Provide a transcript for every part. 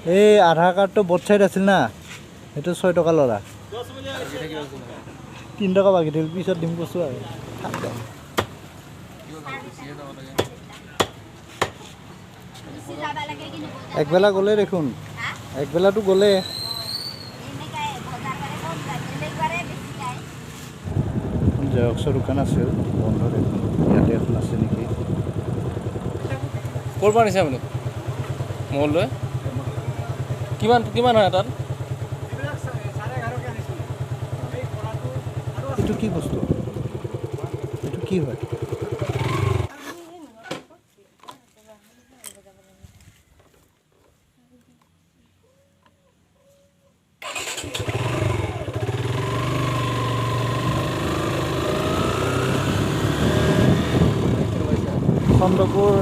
এই আধাৰ কাৰ্ডটো বট চাইড আছিল না, সেইটো 6 টকা ল'ৰা, 3 টকা বাকী থাকিল, পিছত দিম কৈছোঁ আৰু। একবেলা গ'লে দেখোন, একবেলাটো গ'লে। জেৰক্সৰ দোকান আছিল, বন্ধ দেখোন। ইয়াতে এখন আছে নেকি? ক'ৰ পৰা আনিছে আপুনি? মঙলদৈ। কিমান কিমান হয় তাত? এইটো কি বস্তু? এইটো কি হয়? চন্দ্ৰপুৰ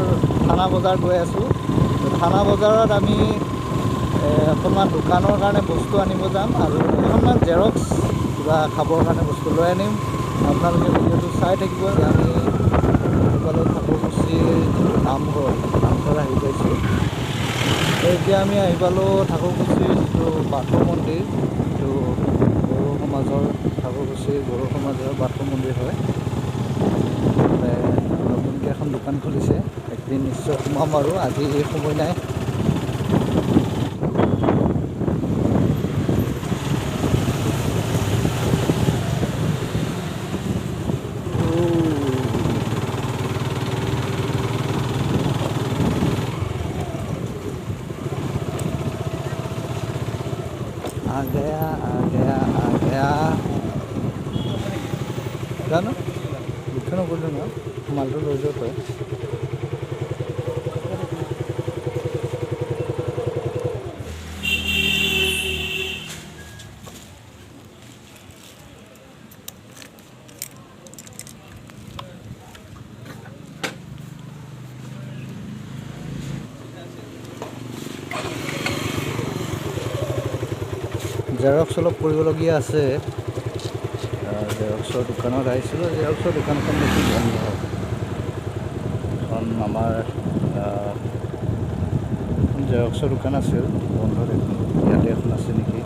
থানা বজাৰ গৈ আছোঁ। থানা বজাৰত আমি অকণমান দোকানৰ কাৰণে বস্তু আনিব যাম আৰু এখনমান জেৰক্স কিবা খাবৰ কাৰণে বস্তু লৈ আনিম। আপোনালোকে ভিডিঅ'টো চাই থাকিব। আমি আহি পালোঁ ঠাকুৰকুছিৰ যিটো নামঘৰ, নামঘৰ আহি পাইছোঁ। এতিয়া আমি আহি পালোঁ ঠাকুৰকুছিৰ যিটো বাথৌ মন্দিৰ, যিটো বড়ো সমাজৰ, ঠাকুৰকুছিৰ বড়ো সমাজৰ বাথৌ মন্দিৰ হয়। নতুনকৈ এখন দোকান খুলিছে, একদিন নিশ্চয় সোমাম আৰু, আজি এই সময় নাই। आ गया आ गया आ गया। জানো দুঃখ নকৰিলোঁ ন, মালটো লৈ যোৱা তই। জেৰক্স অলপ কৰিবলগীয়া আছে। জেৰক্সৰ দোকানত আহিছিলোঁ, জেৰক্সৰ দোকানখন দেখি বন্ধ। এখন আমাৰ জেৰক্সৰ দোকান আছিল, বন্ধ দেখোন। ইয়াতে এখন আছে নেকি?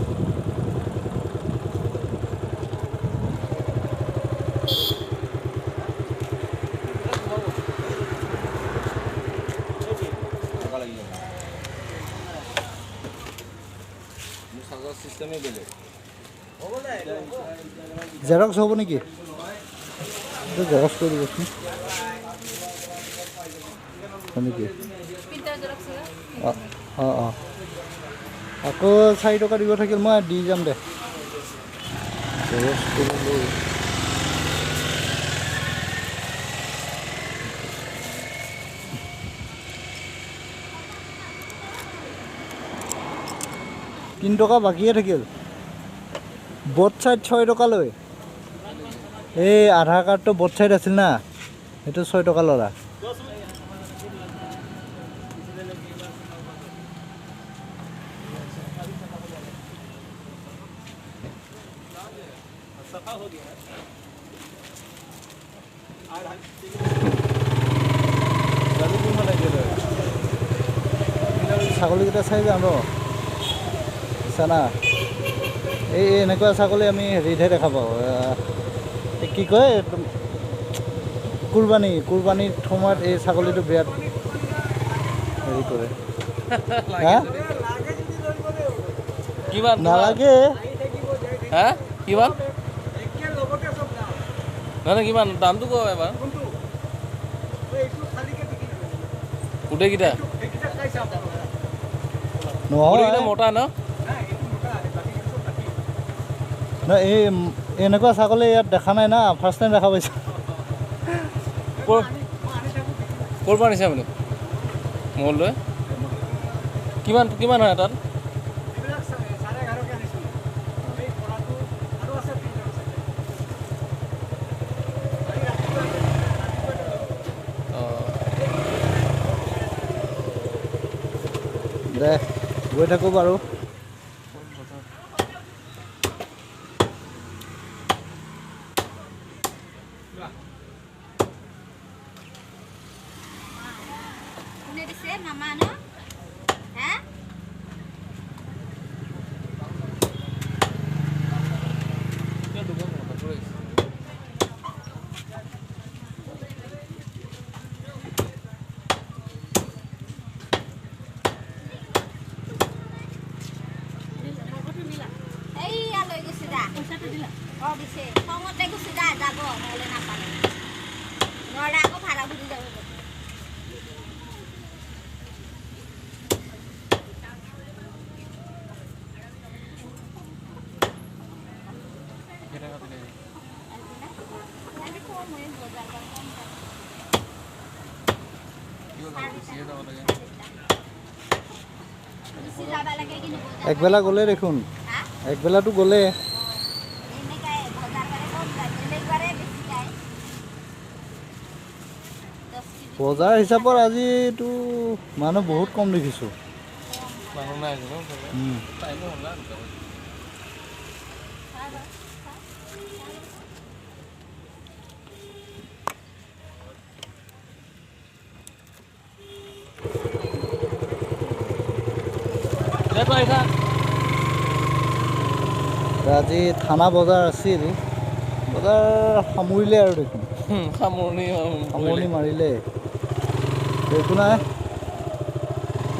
জেৰক্স হ'ব নেকি? জেৰক্স কৰি দিবচোন। হয় নেকি? অঁ অঁ অঁ, আকৌ 4 টকা দিব থাকিল, মই দি যাম দে। জেৰক্স কৰিলোঁ। 3 টকা বাকীয়ে থাকিল। বট চাইড 6 টকা লৈ। এই আধাৰ কাৰ্ডটো বট চাইড আছিল না, সেইটো 6 টকা ল'ৰা। ছাগলীকেইটা চাই যাওঁ ৰ। চানা, এই এনেকুৱা ছাগলী আমি হেৰিতহে দেখা পাওঁ, কি কয় কুৰবানী, কুৰবানীৰ সময়ত এই ছাগলীটো বিৰাট হেৰি কৰে। নালাগে। কিমান? নহয়, কিমান দামটো কওঁ এবাৰ। গোটেইকেইটা নহয় মতা ন? নহয়, এই এনেকুৱা ছাগলী ইয়াত দেখা নাই না, ফাৰ্ষ্ট টাইম দেখা পাইছোঁ। ক'ৰ পৰা আনিছে আপুনি? মঙলদৈ। কিমান কিমান হয় তাত? দে গৈ থাকোঁ বাৰু। কোনে দিছে মামা ন? হা? একবেলা গ'লে দেখোন, একবেলাটো গ'লে বজাৰ হিচাপত আজিতো মানুহ বহুত কম দেখিছোঁ। আজি থানা বজাৰ আছিল, বজাৰ সামৰিলে আৰু দেখোন সামৰণি মাৰিলে। একো নাই,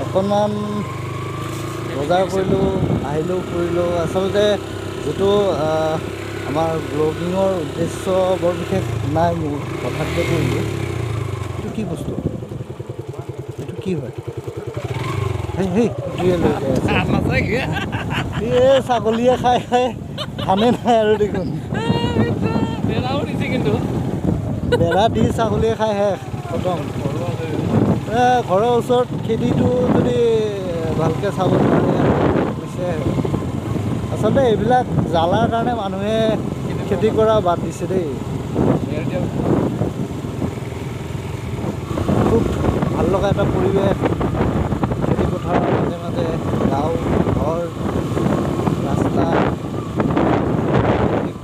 অকণমান বজাৰ কৰিলোঁ, আহিলোঁ, ফুৰিলোঁ। আচলতে যিটো আমাৰ ব্লগিঙৰ উদ্দেশ্য বৰ বিশেষ নাই মোৰ, হঠাৎতে কৰিলোঁ। এইটো কি বস্তু, এইটো কি হয়? সেই জুয়ে লৈ যায় আছে। এই ছাগলীয়ে খাই খাই ধানে নাই আৰু দেখোন। বেৰা দি ছাগলীয়ে খাই শেষ খতম। ঘৰৰ ওচৰত খেতিটো যদি ভালকৈ চাব নোৱাৰে হৈছে। আচলতে এইবিলাক জ্বালাৰ কাৰণে মানুহে খেতি কৰা বাদ দিছে দেই। খুব ভাল লগা এটা পৰিৱেশ, খেতি পথাৰৰ মাজে মাজে গাঁও, ঘৰ, ৰাস্তা,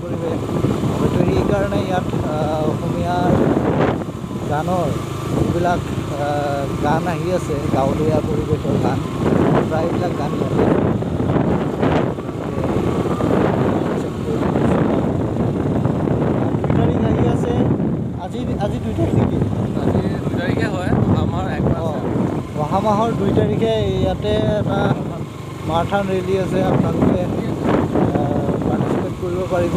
পৰিৱেশ। হয়তো সেইকাৰণে ইয়াত অসমীয়াৰ গানৰ যিবিলাক গান আহি আছে, গাঁৱলীয়া পৰিৱেশৰ গান, প্ৰায়বিলাক গান ইয়াতে। দুই তাৰিখ আহি আছে, আজি আজি 2 তাৰিখ নেকি? আজি 2 তাৰিখে হয় আমাৰ। অহা মাহৰ 2 তাৰিখে ইয়াতে এটা মাৰাথান ৰেলী আছে, আপোনালোকে পাৰ্টিচিপেট কৰিব পাৰিব।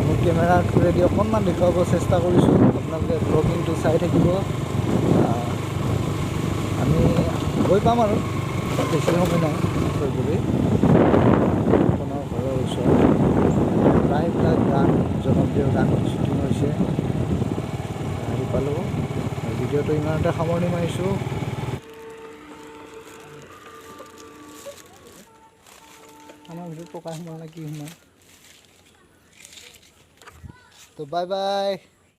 মই কেমেৰাৰ থ্ৰুৱেদি অকণমান দেখুৱাব চেষ্টা কৰিছোঁ, আপোনালোকে ব্লগিংটো চাই থাকিব। আমি গৈ পাম আৰু বেছি সময় নাই কৰিবলৈ। আপোনাৰ ঘৰৰ ওচৰত প্ৰায়বিলাক গান, জনপ্ৰিয় গান শ্বুটিং হৈছে। আহি পালোঁ, ভিডিঅ'টো ইমানতে সামৰণি মাৰিছোঁ। আমাৰ ভিতৰত পকা সোমাল নে কি সোমাল? তো বাই বাই।